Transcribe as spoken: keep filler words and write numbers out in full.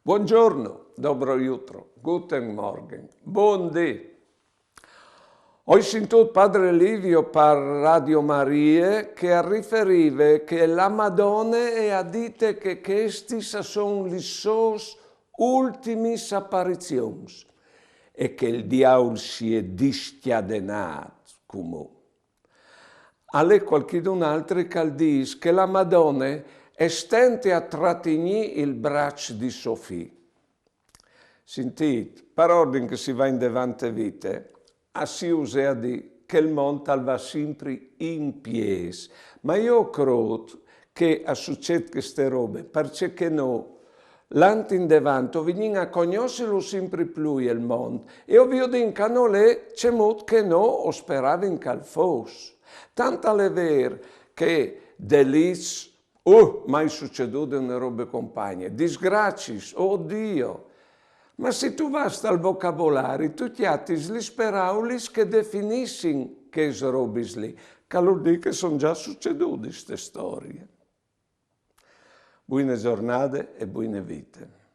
Buongiorno, dobro jutro, guten Morgen, bundì. Oj sintût padre Livio par Radio Marie che al riferive che la Madone e à dite che chestis a son lis sôs ultimis aparizions e che il diaul si è discjadenât cumò. Al è cualchidun altri che al dîs che la Madone e stente a tratignî il braç di so fi. Sintît, par ordin che si va indevant te vite, a si use a dî che il mont al va simpri in piês, ma jo o crôt che al sucêt cheste robe parcè che nô, lant indevant, o vignìn a cognossilu simpri plui il mont e o viodìn che nol è cemût che nô o speravin che al fos. Tant al è vêr che deliçs, uh, mai sucedût une robe compagne, disgraciis, oh Diu! Ma si tu vâs tal vocabolari, tu cjatis lis peraulis che definissin chês robis li, che al vûl dî che a son za sucedudis te storie. Buine zornade e buine vite.